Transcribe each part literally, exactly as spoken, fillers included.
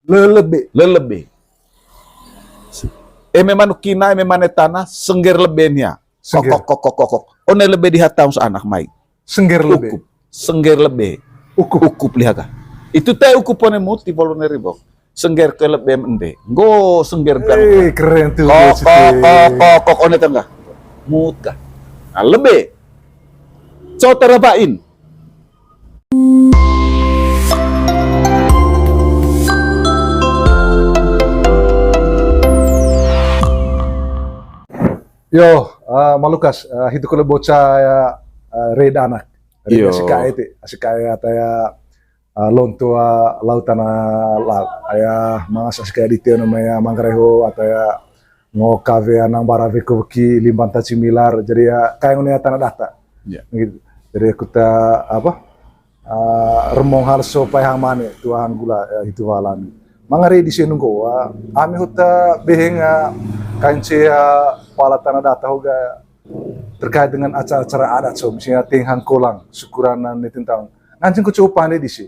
Lelebe. Lelebe. Eme manuk kina, eme mane tana, sengger lebe nia. Sengger. Kok, kok, kok, kok, kok, kok. One lebe di hataung sa anak mai. Sengger lebe. Ukup. Sengger lebe. Ukup. Ukup liha ka. Itu te ukup one mut, ti bolu ne ribok. Sengger ke lebe mende. Nggo sengger biang. Eh, keren tuh, kok, kok, kok, kok, kok, one tengah. Mut ka. Nah, lebe. Cotara bain. Yo, ah, Malukas, ah, hitu kole boca ya, ah, re danak. Re. Yo. Asik kae ti, asik kae ata ya, ah, lonto, ah, lautan, ah, laut. Aya mangas asik kae di tio nama ya Manggarai ho, ata ya ngo kawe anang bara weko weki limban taci milar. Jadi ya kayak ngone ya tanah data. Ya. Gitu. Jadi aku ta apa? Ah, remong harso pai hang mane, tua hang gula, ya, hitu walan. Mangare di sini nunggu, ah, ami huta beheng, ah, kance, ah, pala tanah data hoga terkait dengan acara-acara adat so, misalnya teng hang kolang, syukuranan ni tentang. Nganceng ko coba pandai di si.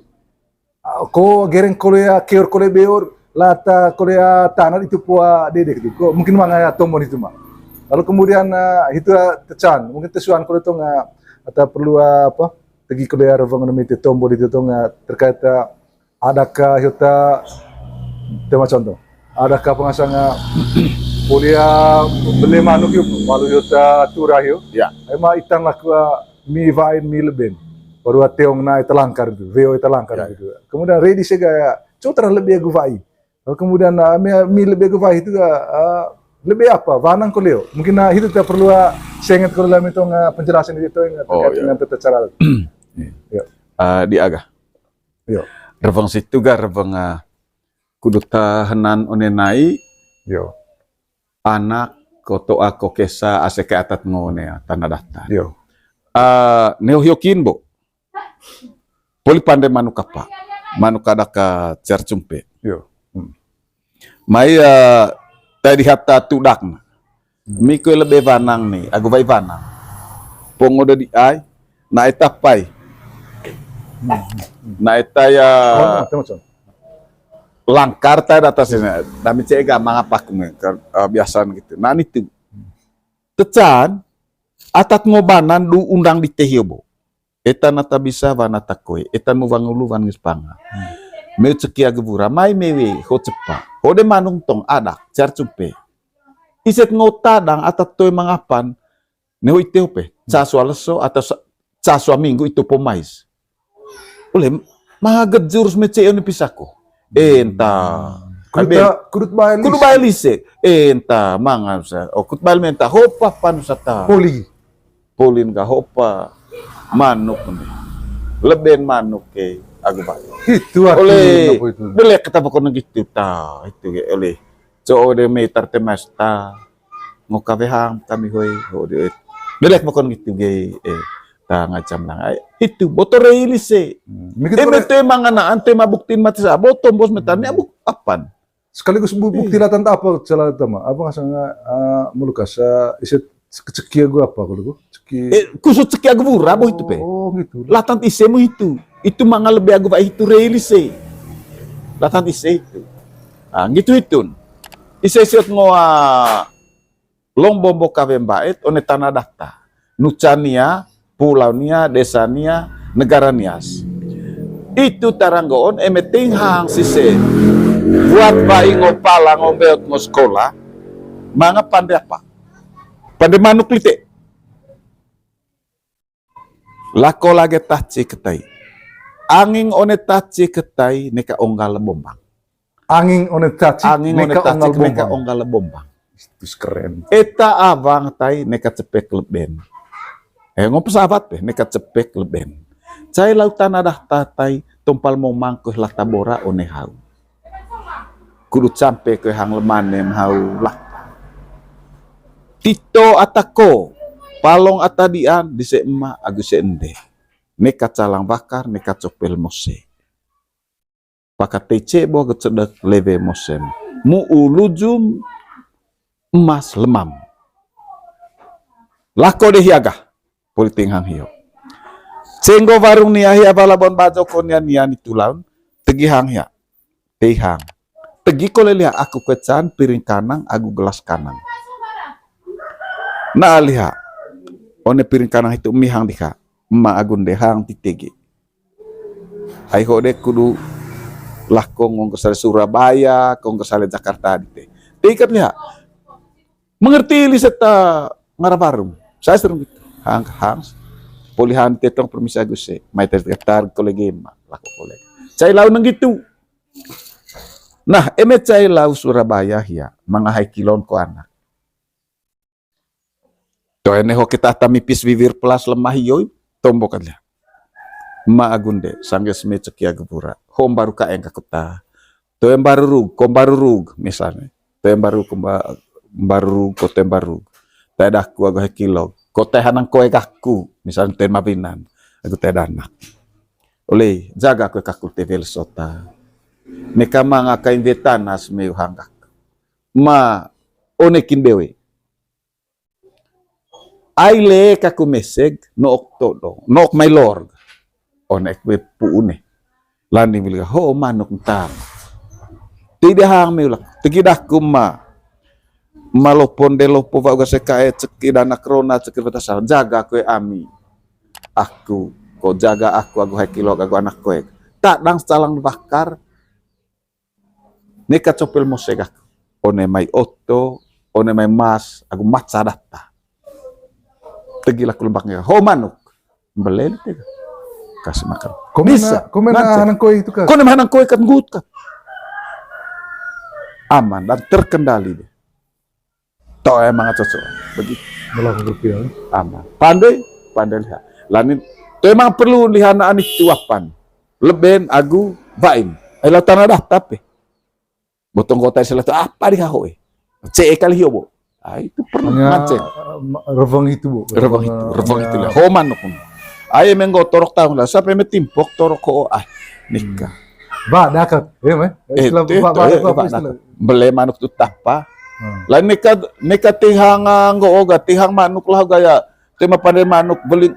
Ah, ko gereng kole ya, keor kole beor, lata kole ya, tanah itu pua dedek tu. Ko mungkin manga ya tombon itu mah. Lalu kemudian, ah, itu, ah, tecan, mungkin tesuan kole tong, ah, atau perlu, ah, apa? Tegi kole ya reveng nemite tombon itu tong, ah, terkait, ah, adakah hiota tema contoh. Adakah pengasanga kuliah beli manuk yuk, malu hiota turah yuk. Ya. Ema itan lah kua mi vain mi leben. Baru teong na ita langkar itu, veo ita langkar. Ya, itu. Ya. Kemudian ready sega ya, cutra lebih agu vai. Lalu kemudian, ah, mi, mi lebih agu vai itu, ah, ah, lebih apa? Vanang ko leo. Mungkin, ah, itu tak perlu, ah, senget ko dalam itu, ah, penjelasan itu, ah, terkait, oh, iya, dengan tata cara. Iya. Ya. Ah, di aga. Yo. Reveng situ ga reveng, ah, kudu tahenan one nai. Yo. Anak ko toa ko kesa aseka atat ngone, ah, tanah data. Yo. Ah, neo hiokin bo. Poli pande manuk apa? Manuk adak ka cer cumpe. Yo. Hmm. Mai, eh, tadi hata tudak na. Hmm. Mi ko lebe vanang ni, agu vai vanang. Pongo do di ai, na eta pai. Hmm, hmm, hmm. Na eta ya. Oh, no, tengok, tengok. Langkar ta data sini. Nami cega mangapak me, ke, eh, biasaan gitu. Nah, itu. Tecan, atat ngobanan du undang di tehio bo. Eta nata bisa wana takoe, eta mu wangulu wan ngis panga. Hmm. Meu cekia gewura, mai mewe, ho cepa. Hode manung tong adak, car cupe. Iset ngo tadang atat toe mangapan, neho ite hope, hmm, ca sua leso atau sa-, ca sua minggu itu pomais. Ole, manga gejur mece oni pisako. Enta. Kudut abe-, ba-, kudut bae kudu lise. Bae lise. Enta, manga sa. Oh, kudut bae menta. Hopa panu sata. Poli. Polin ka hopa. Manuk ni. Leben manuk ke. Agu bae. Itu arti. Ole, apa itu? Belek kata pokoknya gitu ta. Itu ke, ole. Co de meter te masta. Ngo kawe hang kami hoi, ho de. Belek mokon gitu ge, eh, ta ngacam lang. Ai, itu botol rei lise. Hmm. Mikir eme kore- te manganaan te mabuktin mati sa, botol bos metan, hmm, abuk apan. Sekaligus bu-, bukti, iya, latan apa cala tama? Apa ngasanga, ah, melukas, ah, iset ceki agu apa kalau gua? Ceki. Eh, kusut ceki agu bura, boh itu pe. Oh, gitu. Latan ise mu itu. Itu manga lebe agu ba itu rei lise. Latan ise itu. Ah, gitu itun. Ise-ise ngoa Long bombo kawe mba'it one tanah data. Nuca nia, pulau nia, desa nia, negara nias. Itu taranggoon eme tinghang sise. Buat ba'i ngo pala ngo mbeot ngo sekolah. Manga pande apa? Pande manuk lite. Lako lage taci ketai. Anging one taci ketai neka onggal bombang. Anging one taci, anging one neka taci onggal neka bombang. Onggal bombang. Itu keren. Eta awang tai neka cepek leben. Eh, ngo pesawat deh, neka cepek leben. Cai lautan adah tatai, tompal momang koh lata bora one hau. Kudu campe koe hang lemanem hau lah. Tito atako, palong atadian, dise ema, agu se ende. Neka calang bakar, neka copel mose. Paka tece bo gecedek lewe mosem. Mu'u lujum emas lemam. Lako de hiaga. Poli tinghang hio. Cenggo warung nia hia balabon bajo ko nia nia ni tulaun. Tegi hang hia. Tei hang. Tegi kole liha, aku kue can piring kanang agu gelas kanang. Na liha. One piring kanang hitu mihang diha. Ema agu nde hang titege. Ai ho de kudu lah konggo sale Surabaya, konggo sale Jakarta dite. Tiket liha. Mengerti li seta ngara warung. Saya sering gitu. Hang, hang. Polihan tetong permisi agu se. Mai ter getar kolege ma. Lako kolege. Cai lau neng gitu. Nah, eme cai lau Surabaya hia. Manga hai kilon ko anak. Toe ne ho kita ata mipis wiwir pelas lemah iyoi, tombo kalia. Ma agu nde, sangge seme ceki agu pura. Ho mbaru kaeng ka kota. Toe mbarurug, ko mbarurug, misalnya. Toe mbaru, ko mba-, mbarurug, ko toe mbarug. Tae daku agu hai kilo. Ko tae hanang koe gaku, misalnya toe mawinan. Agu tae danak. Ole, jaga koe kakul te wel sota. Neka manga kain wetanas meu hanggak. Ma, one kin bewe. Ai le kaku meseg, nook todo, nook mai lor. One ek we pu une. Lani mili ho manuk ntar. Tidak hang me ulak. Tegi daku ma. Ma lopo nde lopo wa uga sekae ceki danak rona ceki batasal. Jaga kue ami. Aku. Ko jaga aku agu hai kilo agu anak kue. Tadang salang bakar. Neka copil mose gak. One mai oto, one mai mas, agu maca data. Tegi laku lembak neka. Ho manuk. Mbele tega. Kasih makan. Bisa. Komen hanang koe itu kan. Komen hanang koe kan gut kan. Aman dan terkendali deh. Toe manga cocok. Begitu. Melakukan rupiah. Aman. Pandai, pandai lihat. Lanin, toe manga perlu lihat anak anik cuapan. Leben agu wain. Ai lau tanah dah tapi. Botong kota istilah tu apa di haho eh. C E kali hio bo. Ah, itu pernah. Hanya, mancing. Eh, ma-, reveng itu, Bu. Reveng itu, reveng itu lah. Homan aku. Ayo menggo torok tahun lah. Sampai metimpok torok ho ah. Nikah. Ba dakat, ya, meh. Eh, istilah itu, ba, ba, eh, ba, ba, istilah. Bele manuk tu tapa. Hmm. Lah nikah, nikah tihang, ah, nggo oga, tihang manuk lah gaya. Tema pandai manuk beli.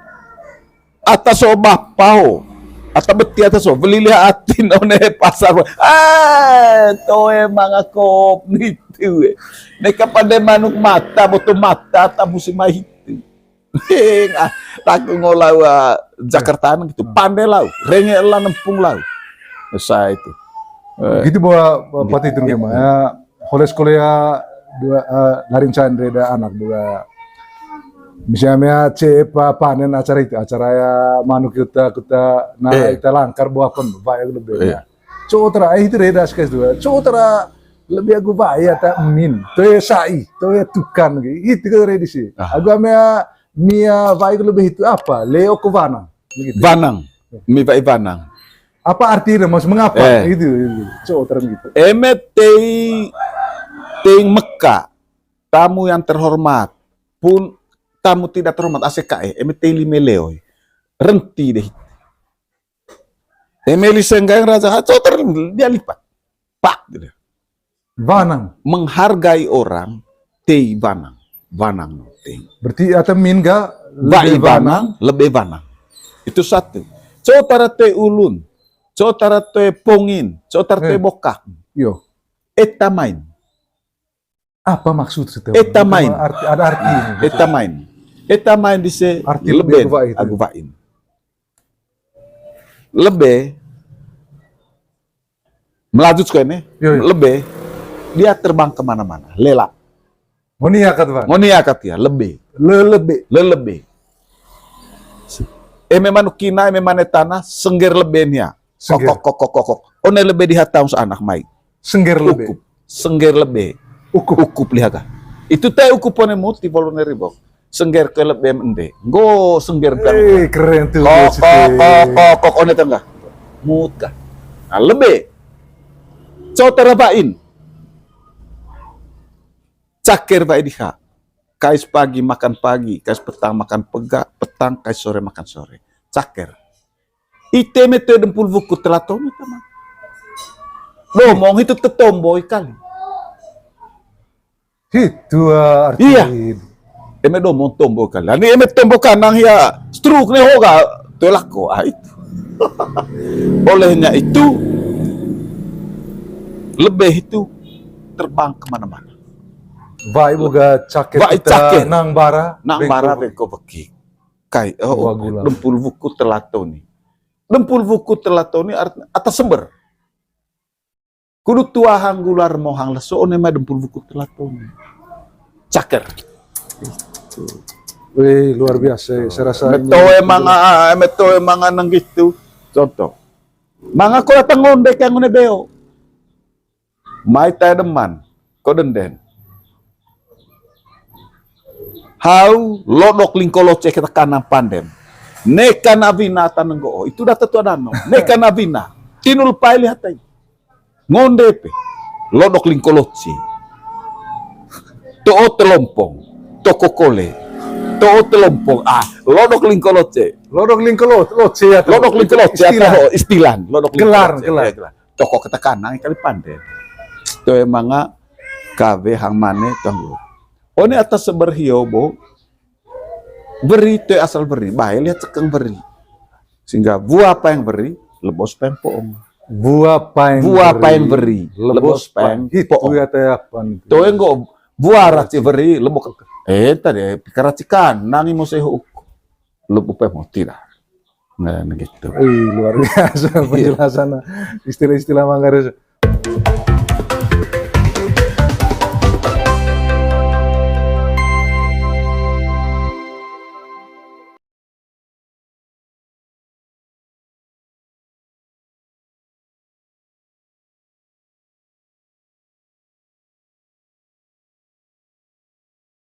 Ata so bapa ho. Ata beti ata so. Beli liha atin one pasar. Ah, toe manga kop nitu, eh. Neka pandai manuk mata, boto mata, ata musim mai hitu. Hing, ah, taku ngolah, ah, Jakarta gitu. Pandai lau. Renge lah nempung lau. Selesai itu. Eh. Gitu bahwa, Pak Titun gitu. Gimana? Holes kuliah dua, eh, larin candre da anak dua. Misalnya ce pa panen acara itu, acara ya manuk kita, kita, nah, eh, kita langkar buah pun, baik lebih. Iya. Cowok tera, eh, itu reda sekali dua. Cowok tera lebih aku baik ya tak min. Toe sai, toe tukan gitu. Itu kan redi sih. Ah. Aku amea mia baik lebih itu apa? Leo ke wanang. Begitu. Wanang. Mi baik wanang. Apa artinya, Mas? Mengapa? Eh. Itu, itu. Cowok terang gitu. Eme tei, tei Mekah, tamu yang terhormat pun tamu tidak terhormat, A C K E, eme tei lime leoi. Renti deh. Eme li senggang raja, ah, cowok terang, dia lipat. Pak, gitu. Wanang. Menghargai orang, tei wanang. Wanang no tei. Berarti ata min ga bai lebih wanang, wanang, lebih wanang. Itu satu. Cotara toe ulun, cotara toe pongin, cotara toe, eh, bokak. Yo. Eta main. Apa maksud itu? Eta main. Arti, ada arti ini, gitu. Eta main. Eta main di se arti leben, lebih itu. Agu wain. Lebe. Melaju suka ini. Yo, yo. Lebe. Dia terbang kemana-mana. Lela. Ngoni akat, Bang. Ngoni akat ya, lebe. Lelebe. Lelebe. Eme manuk kina, eme mane tanah, sengger lebe nia. Sengger. Kok, kok, kok, kok, kok. One lebe di hataung seanak mai. Sengger lebe. Ukup. Sengger lebe. Ukup. Ukup lihaga. Itu teh ukup one muti polo ne ribok. Sengger ke lebe mende. Nggo sengger bilang. Eh, keren tuh. Kok, kok, kok, kok, kok, one tengah. Mut kah. Nah, lebe. Cotara bain. Caker bae diha. Kais pagi makan pagi, kais petang makan pega, petang kais sore makan sore. Caker. Ite me toe dempul wuku telato me tama. Domong hitu tetomboi kali. Hitu, ah, arti. Iya. Eme domong tomboi kali. Ani eme tomboi kanang ya stroke ne hoga toe lako. Ah, itu. Olehnya itu, Lebih itu terbang kemana-mana. Wai boga cakit nang bara, nang bara bengko weki. Kai, oh, dempul wuku telatoni. Dempul wuku telatoni artinya atas sember. Kudu tuah hang gular mo hang leso one mai dempul wuku telatoni. Caker. Wih, luar biasa. Saya rasa ini betul emang, ah, betul emang anang gitu. Contoh. Manga ko datang ngonde kayak ngonde beo. Mai tae deman, ko denden. Hau lodok lingkoloce kita kanang pandem. Neka na wina tanenggo, oh, itu data tu adano. Neka na wina. Tinul pai lihat ai. Ngonde pe. Lodok lingkoloce. To'o telompong. Toko kole. To'o telompong. Ah, lodok lingkoloce. Lodok lingkoloce ya. Lodok lingkoloce istilah. Istilah. Lodok gelar, gelar. Toko keta kanang kali pande. Toe manga kawe hang mane tonggo. One atas seber hio bo. Weri toe asal weri. Bae lihat cekeng weri. Sehingga wua paeng weri, lebos paeng poong. Wua paeng weri, lebos paeng poong. Toe nggo wua raci weri, lebok. Eh, tadi pikir racikan, nangi mo seho uku. Lebok paeng mo tidak. Nah, gitu. Wih, luar biasa penjelasan istilah-istilah Manggarai.